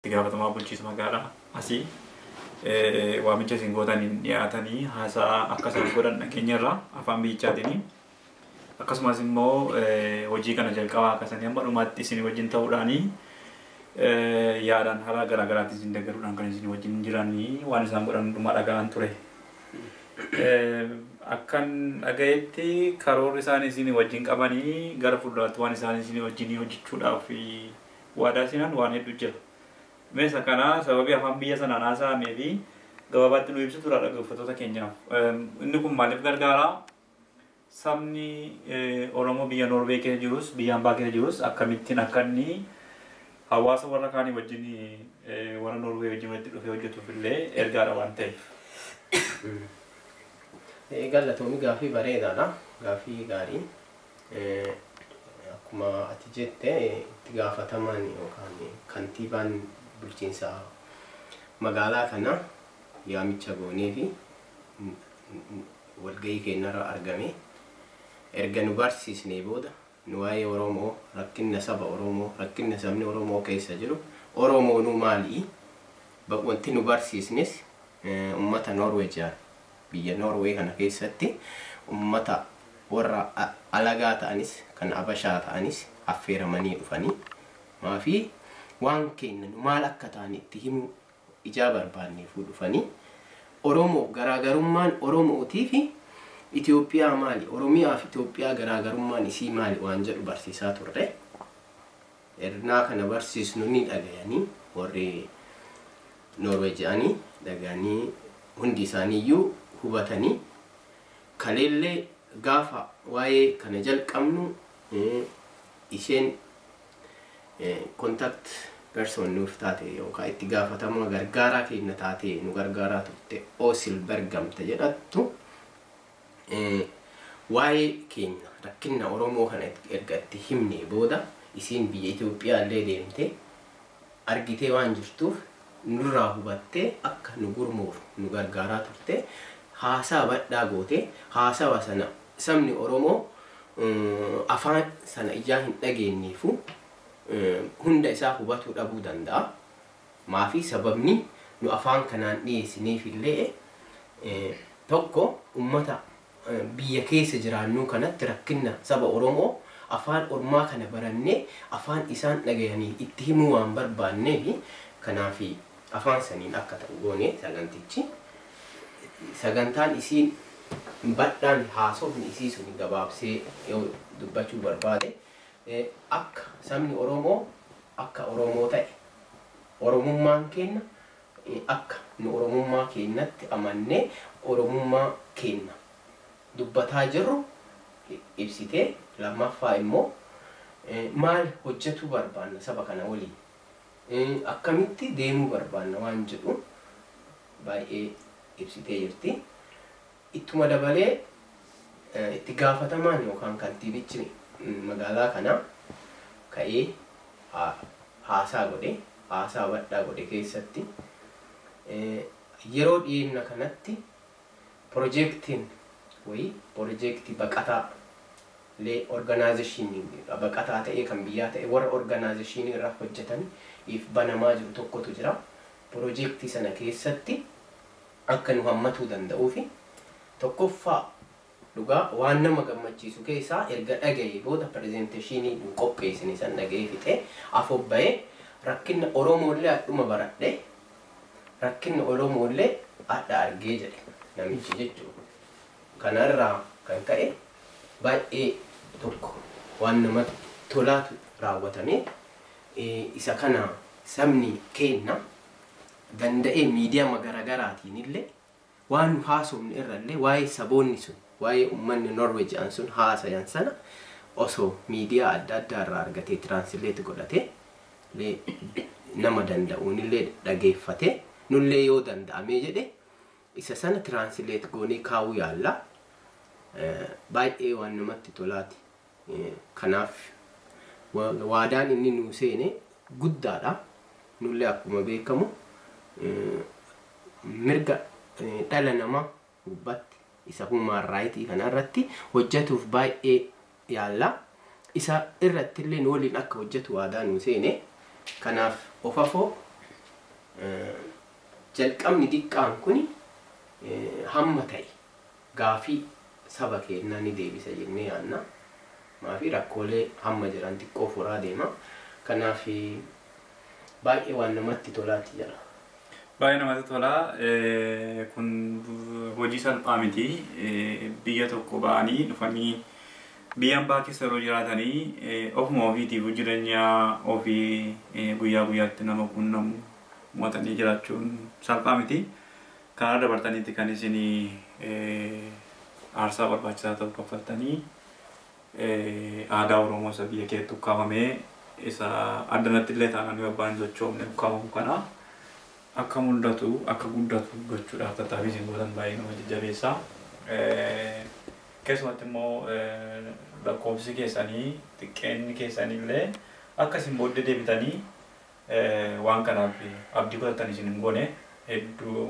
Gaafatamaa bulchiinsa magaalaa asii waamicha isin gootaniin dhiyaatanii haasaa akka isaan godhan dhageenyarra afaan biyyichaatiin, akkasumas immoo hojii kana jalqabaa akkasanii hamma dhumaatti isin wajjin ta'uudhaanii yaadaan haala garaa garaatiin isin deeggaruudhaan kan isin wajjin jiranii waan isaan godhan hundumaa dhaga'an ture. Akkan dhagayetti karoorri isaan isin wajjin qabanii gara fuulduraatti waan isaan isin wajjin hojjechuudhaaf waadaa seenan waan hedduu jira. Meesa kana sababii afaan biyya sanaan haasa'amee fi gabaabaatti nu ibsu tura dhaggeeffattoota keenyaaf. Inni kun maaliif gargaara? Sabni Oromoo biyya Noorwee keessa jirus, biyya hambaa keessa jirus, akkamittiin akka inni hawaasa warra kaanii wajjin, warra Noorwee wajjin walitti dhufee hojjetuuf illee ergaadha waan ta'eef. Galatoomi, gaafii bareedaadha. Gaafii gaarii. Akkuma ati jette, itti gaafatamaan yookaan kantiibaan bulchiinsa magaalaa kana yaamicha goonee fi walgahii keenyarra argame. Erga nu barsiisnee booda nu waa'ee Oromoo, rakkinna saba Oromoo, rakkinna sabni Oromoo keessa jiru, Oromoonuu maali? Wanti nu barsiisnes uummata Noorweejiyaan biyya Noorwee kana keessatti uummata warra alagaa ta'anis kan abashaa ta'anis affeeramanii dhufanii maafi waan keenya nu maal akka ta'an itti himuu ijaa barbaanneefuu dhufanii, Oromoo garaagarummaan Oromootii fi Itoophiyaa maali? Oromiyaa fi Itoophiyaa garaagarummaan isii maali waan jedhu barsiisaa turre. Ernaa kana barsiisnu ni dhagayanii, warri Noorweeji'anii dhagayanii, hundi isaaniiyyuu hubatanii. Kaleellee gaafa waa'ee kana jalqabnu isheen contact person nuuf taate yookaan itti gaafatamaa gargaaraa keenya taate nu gargaaraa turte, Oosil Bergamte jedhattu, waa'ee keenya rakkina Oromoo kana erga itti himne booda isiin biyya Itoophiyaa illee deemte argitee waan jirtuuf nurraa hubattee akka nu gurmuuf nu gargaaraa turte. Haasaa bal'aa goote. Haasawa sana sabni Oromoo afaan sana ijaa hin dhageenyeefu hunda isaa hubatuu dhabuu danda'a. Maafi sababni nu afaan kanaan dhiyeessineef illee tokko, ummata biyya keessa jiraannuu kanatti rakkinna saba Oromoo afaan ormaa kana barannee afaan isaan dhagayanii itti himuu waan barbaanneef, kanaaf afaan saniin akka ta'u goone sagantichi. Sagantaan isiin bal'aan haasofni isii sun gabaabsee yoo dubbachuu barbaade, akka sabni Oromoo akka Oromoo ta'e, Oromummaan keenya akka nu Oromummaa keenyatti amannee Oromummaa keenya dubbataa jirru ibsitee, lammaffaa immoo maal hojjetuu barbaanna, saba kana waliin akkamitti deemuu barbaanna waan jedhu baay'ee ibsitee jirti. Ittuma dabalee itti gaafatamaan yookaan kantiibichi magaalaa kanaa ka'ee haasaa godhe. Haasaa bal'aa godhe keessatti yeroo dhiyeenya kanatti piroojeektiin wayii, piroojeektii baqataa lee organization baqataa ta'ee kan biyyaa ta'e warra organization irra hojjetan if banamaa jiru tokkotu jira. Piroojeektii sana keessatti akka nu hammatuu danda'uu fi tokkoffaa dhugaa waan nama gammachiisu keessaa, erga dhaga'ee booda presentation nu qopheessine san dhaga'ee fixee afoo bahee, "Rakkinna Oromoollee hadhuma baradhe, rakkinna Oromoollee hadha argee," jedhe namichi jechuudha. Kanarraa kan ka'e baay'ee tokko waan namatti tolaatu raawwatame. Isa kana sabni keenya danda'ee miidiyaa garaagaraatiin illee waan nu haasofne irrallee, waa'ee saboonni sun, waa'ee uummanni Norway jedhan sun haasayan sana osoo miidiyaa adda addaa irraa argatee translate godhatee nama danda'uun illee dhageeffate, nullee yoo danda'amee jedhe isa sana translate goonee kaa'uu yaalla. Baay'ee waan namatti tolaati. Kanaaf waadaan inni nuu seene guddaadha. Nullee akkuma beekamu mirga dhala namaa gubbaatti, isa human right kana irratti hojjetuuf baay'ee yaalla. Isa irratti illee nu waliin akka hojjetu waadaa nuu seene. Kanaaf of afoo Jalqabni diqqaan kuni hamma ta'e gaafii saba keenyaa ni deebisa jennee yaadna. Maafi rakkoolee hamma jiran xiqqoo furaa deema. Kanaaf baay'ee waan namatti tolaati jira. Baay'ee namatti tola. Kun hojii salphaa miti. Biyya tokko ba'anii dhufanii biyya hambaa keessa yeroo jiraatanii ofuma ofiitiif jireenya ofii guyyaa guyyaatti nama quunnamu mo'atanii jiraachuun salphaa miti. Kana dabartaniitti kan isin aarsaa barbaachisaa ta'u kaffaltanii aadaa Oromoo isa biyya keetti ukkaamamee isa addanatti illee taanaan yoo abbaan hin sochoofne ukkaamamu kana akka mul'atu akka guddatu gochuudhaaf tattaaffii isin gootan baay'ee nama jajjabeessa. Keessumatti immoo lakkoofsi keessanii xiqqeenni keessanii illee akka isin booddee deebitanii waan kanaaf abdii godhatan isin hin goone hedduu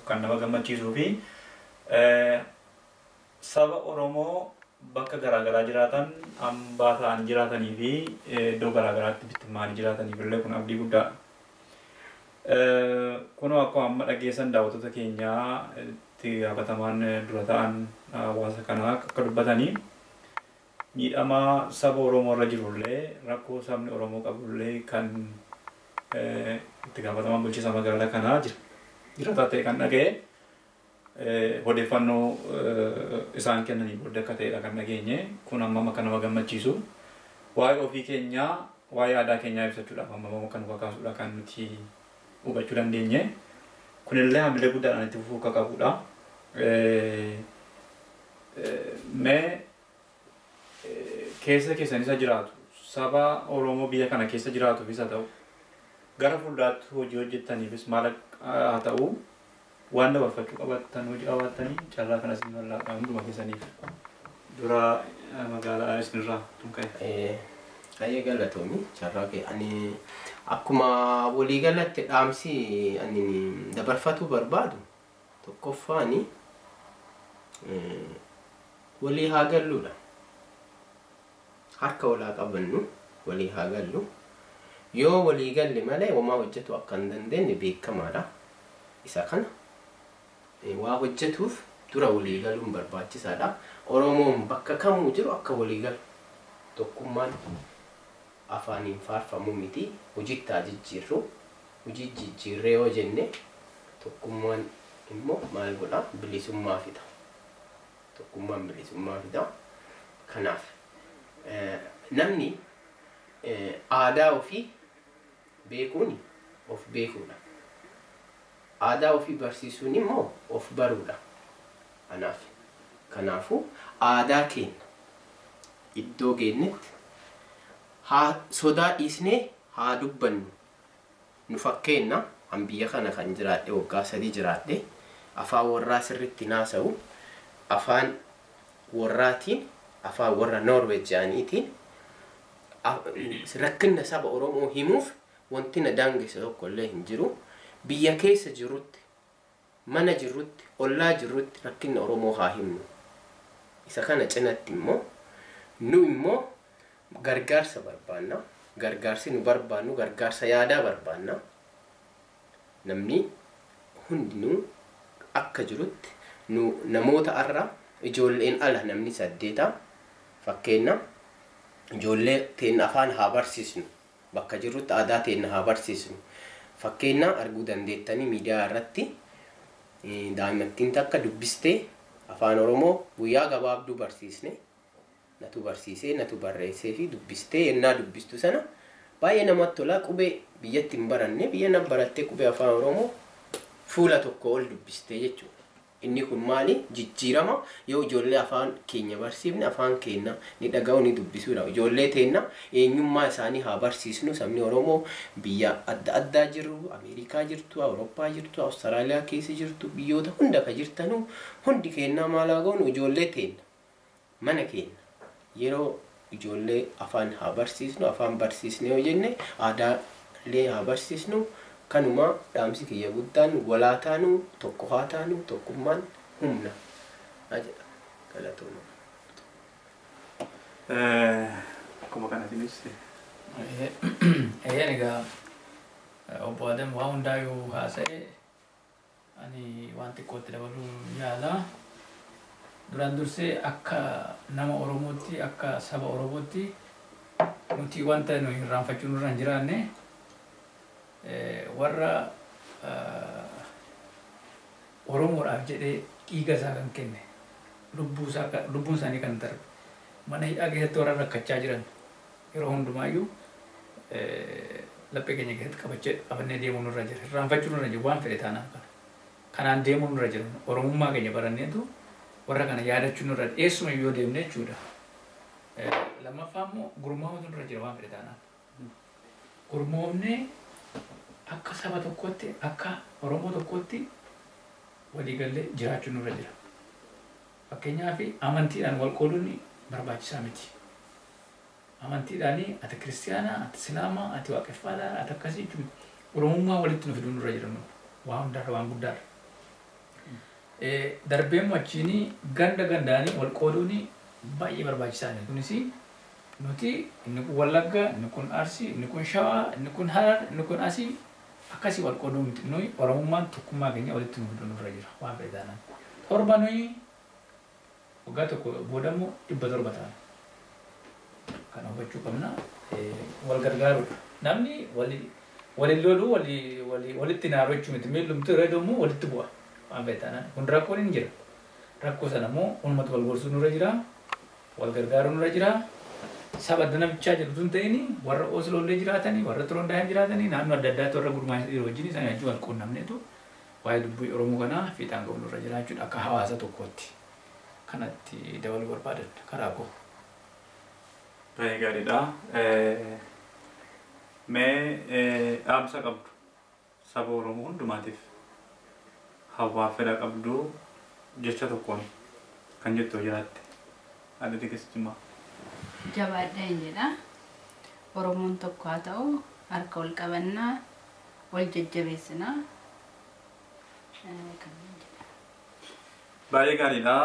kan nama gammachiisuu fi saba Oromoo bakka garaagaraa jiraatan hambaa ta'an jiraatanii fi iddoo garaagaraatti bittimmaanii jiraataniif illee kun abdii guddaadha. Kunoo akkuma amma dhageessan daawwattoota keenyaa itti gaafatamaan dura ta'an hawaasa kanaa akka dubbatanii miidhama saba Oromoo irra jirullee rakkoo sabni Oromoo qabullee kan itti gaafatamaan bulchiinsa magaalaa kanaa jira. Jiraataa ta'e kan dhaga'e odeeffannoo isaan kennanii booddee akka ta'edha kan dhageenye kun hammam akka nama gammachiisu waa'ee ofii keenyaa waa'ee aadaa keenyaa ibsachuudhaaf hammam akka nu kakaasudha kan nuti hubachuu dandeenye kunillee hamilee guddaadhaan itti fufuu akka qabudha. Mee keessa keessan isa jiraatu saba Oromoo biyya kana keessa jiraatuufis haa ta'u gara fuulduraatti hojii hojjettaniifis maal haa ta'u waan dabarfachuu qabaattan hojii qabaattanii carraa kanas ni bal'aadha hunduma keessaniif dura magaalaa isinirraa tun ka'e. Baay'ee galatoomi carraa kee ani akkuma waliigalatti dhaamsi ani dabarfachuu barbaadu tokkoffaani walii haa galluudha. Harka walaa qabannu walii haa gallu. Yoo walii galle malee homaa hojjetu akka hin dandeenye beekamaadha. Isa kana waa hojjetuuf dura walii galuun barbaachisaadha. Oromoon bakka kamuu jiru akka walii galu tokkummaan afaaniin faarfamuu miti hojiitti haa jijjiirru. Hojii jijjiirree yoo jenne tokkummaan immoo maal godha bilisummaa fida. Tokkummaan bilisummaa fida. Kanaaf namni aadaa ofii beekuun of beekuudha. Aadaa ofii barsiisuun immoo of baruudha. Anaaf kanaafuu aadaa keenya iddoo geenyetti haa sodaa dhiisnee haa dubbannu. Nu fakkeenya an biyya kana kan jiraadhe waggaa 3 jiraadhe afaan warraa sirriitti naasa'u afaan warraatiin afaan warra Noorweejiyaaniitiin rakkina saba Oromoo himuuf wanti na daangesse tokko illee hin jiru. Biyya keessa jirrutti, mana jirrutti, ollaa jirrutti rakkina Oromoo haa himnu. Isa kana cinatti immoo nu immoo gargaarsa barbaanna. Gargaarsi nu barbaannu gargaarsa yaadaa barbaanna. Namni hundinuu akka jirutti nu namoota arra ijoolleen ala namni 8 fakkeenya ijoollee teenna afaan haa barsiisnu bakka jirrutti aadaa teenna haa barsiisnu. Fakkeenya arguu dandeettanii miidiyaa irratti daa'immattiin takka dubbistee afaan Oromoo guyyaa gabaabduu barsiisne natu barsiisee natu barreessee fi dubbistee yennaa dubbistu sana baay'ee namatti tola. Qubee biyyatti hin baranne biyya na barattee qubee afaan Oromoo fuula tokko ol dubbistee jechuudha. Inni kun maali? Jijjiirama yoo ijoollee afaan keenya barsiifne afaan keenya ni dhaga'u ni dubbisuudha. Ijoollee teenna eenyummaa isaanii haa barsiisnu. Sabni Oromoo biyya adda addaa jiru, Ameerikaa jirtu, Awurooppaa jirtu, Awustiraaliyaa keessa jirtu, biyyoota hunda ka jirtanu hundi keenyaa maal haa goonu ijoollee teenna mana keenya yeroo ijoollee afaan haa barsiisnu afaan barsiisne yoo jenne aadaalee haa barsiisnu. Kanuma dhaamsi kiyya guddaan walaa taanu tokko haa taanu tokkummaan humna jedha. Galatooma. Akkuma kanatiinis Egaa Obbo Adam waa hundaayyuu haasa'e, ani waan xiqqootti dabaluu yaala. Duraan dursee akka nama Oromootti, akka saba Oromootti, nuti wanta nuyi irraanfachuu nurra hin jiraanne warra Oromoodhaaf jedhee dhiiga isaa kan kenne, lubbuun isaanii kan darbe, mana hidhaa keessatti warra rakkachaa jiran yeroo hundumaayyuu laphee keenya keessatti qabachee qabannee deemuu nurra jira. Irraanfachuu nurra jira waan fedhe taanaan kana. Kanaan deemuu nurra jira. Oromummaa keenya baranneetu warra kana yaadachuu nurra eessuma yoo deemne jechuudha. Lammaffaa immoo gurmaa'uutu nurra jira waan fedhe taanaan. Gurmoofnee akka saba tokkootti, akka Oromoo tokkootti waliigallee jiraachuu nurra jira. Fakkeenyaaf amantiidhaan wal qooduun barbaachisaa miti. Amantiidhaan ati kiristiyaana, ati islaamaa, ati waaqeffaadhaa, ati akkasii jechuun Oromummaa walitti nu fiduu nurra jira nu waan hundarra waan guddaadha. Darbee immoo achiin ganda gandaanii wal qooduun baay'ee barbaachisaadha. Kunis nuti inni kun Wallagga, inni kun Arsii, inni kun Shawaa, inni kun Harar, inni kun Asii akkasii wal qooduu miti. Nuyi Oromummaan tokkummaa keenya walitti nu fiduu nurra jira waan fedhe taanaan. 7 nuyi waggaa tokko booda immoo 700 taana. Kana hubachuu qabna. Wal gargaaruudha. Namni waliin loluu walitti naaru jechuu miti. Miillumti yeroo immoo walitti bu'a. Waan fedhe taanaan. Kun rakkoon hin jira. Rakkoo sana immoo uummata wal gorsuu nurra jira. Wal gargaaruu nurra jira. Saba adda namichaa jedhu tun ta'in warra Osloollee jiraatanii, warra Tiroondaayim jiraatanii, naannoo adda addaatti warra gurmaa'anii wajjin isaan wajjin wal quunnamneetu waa'ee dubbii Oromoo kanaa fiixaan ga'uu nurra jira jechuudha akka hawaasa tokkootti. Kanatti dabaluu barbaadan karaa koo. Baay'ee gaariidha. Mee dhaamsa qabdu saba Oromoo hundumaatiif hawaa fedha qabdu jecha tokkoon kan jettu jiraatte. Adda Tigist Jimmaa. Jabaadhaan jedha. Oromoon tokko haa ta'u, harka wal qabannaa, wal jajjabeessinaa. Kan jedha. Baay'ee gaariidha.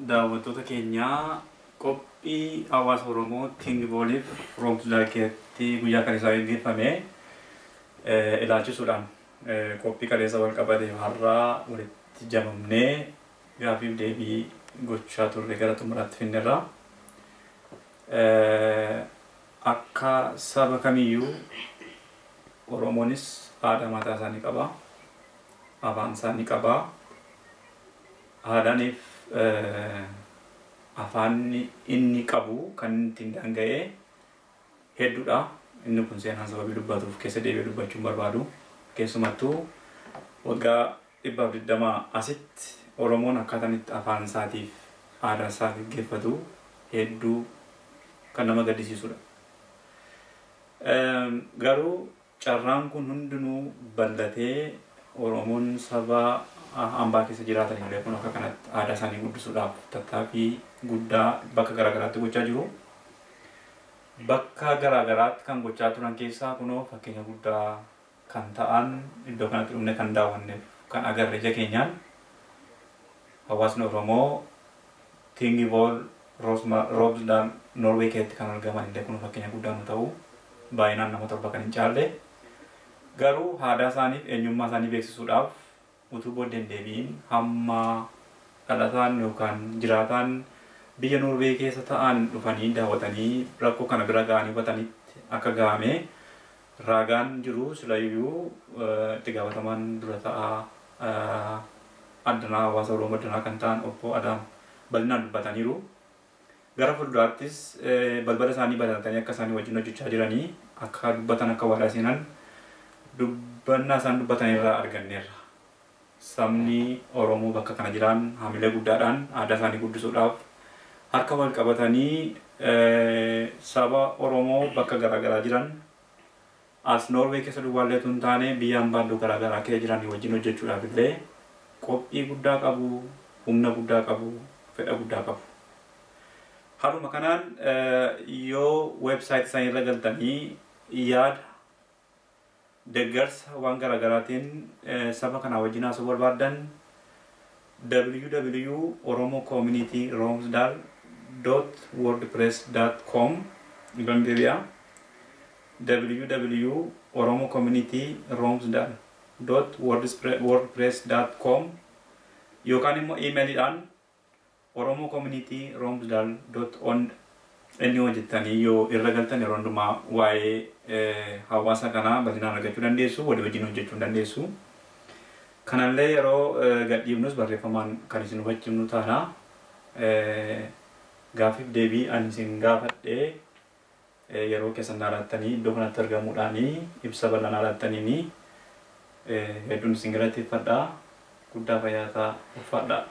Daawwattoota keenyaa, qophii hawaasa Oromoo Tingvooliif Roomsdaakeetti guyyaa kan isaa gaggeeffame ilaalchisuudhaan qophii kaleessa wal qabate har'aa walitti jamamnee gaaffiif deebii gochaa turre gara xumuraatti finnerra. Akka saba kamiyyuu Oromoonis aadaa mataa isaanii qaba. Afaan isaanii qaba. Aadaaniif afaan inni qabu kan ittiin daanga'ee hedduudha. Inni kun seenaan sababii dubbatuuf keessa deebi'ee dubbachuu hin barbaadu. Keessumattuu waggaa 120 asitti Oromoon akkaataan itti afaan isaatiif aadaa isaa gaggeeffatu hedduu kan nama gaddisiisudha. Garuu carraan kun hundinuu bal'atee Oromoon saba hambaa keessa jiraatan illee kun akka kanatti aadaa isaanii guddisuudhaaf tattaaffii guddaa bakka garaagaraatti gochaa jiru. Bakka garaagaraatti kan gochaa turan keessaa kunoo fakkeenya guddaa kan ta'an iddoo kanatti dhufne kan daawwanneef kan agarre ija keenyaan hawaasni Oromoo Tingvool Roobsdal Norwee keessatti kan argaman illee kun fakkeenya guddaa nu ta'u, baay'inaan nama 7 kan hin caalle, garuu aadaa isaaniif eenyummaa isaanii beeksisuudhaaf utuu booddee hin deebiin hamma dhalataan yookaan jiraataan biyya Norwee keessa ta'an dhufanii daawwatanii rakkoo kana bira ga'anii hubatanitti akka ga'ame ragaan jiru. Silayyuu itti gaafatamaan dura ta'aa addanaa hawaasa Oromoo addanaa kan ta'an obbo Adaam bal'inaan dubbataniiru. Gara fuulduraattis balbala isaanii banatanii akka isaanii wajjin hojjechaa jiranii akka dubbatan, akka waadaa seenan dubbannaa isaan dubbatan irraa arganneerra. Sabni Oromoo bakka kana jiran hamilee guddaadhaan aadaa isaanii guddisuudhaaf harka wal qabatanii saba Oromoo bakka garaagaraa jiran as Noorwee keessa duwwaallee tun taane biyya hambaa iddoo garaagaraa keessa jiran wajjin hojjechuudhaaf illee qophii guddaa qabu, humna guddaa qabu, fedha guddaa qabu. Haaluma kanaan yoo website isaanii irra galtanii yaada deeggarsa waan garaagaraatiin saba kanaa wajjin haasa'uu barbaaddan www.oromocommunityromsdal.wordpress.com irraan deebi'a. www.oromocommunityromsdal.wordpress.com yookaan immoo iimeeliidhaan oromocommunityromsdal.on inni hojjettanii yoo irra galtan yeroo hundumaa waa'ee hawaasa kanaa bal'inaan argachuu dandeessu, walii wajjin hojjechuu dandeessu. Kanallee yeroo gadhiifnus barreeffamaan kan isin hubachiifnu taana. Gaaffiif deebii ani isin gaafadhee yeroo keessan laattanii iddoo kanatti argamuudhaanii ibsa bal'aa laattaniini hedduun isin galateeffadha. Guddaa fayyaa ta'aa, ulfaadhaa.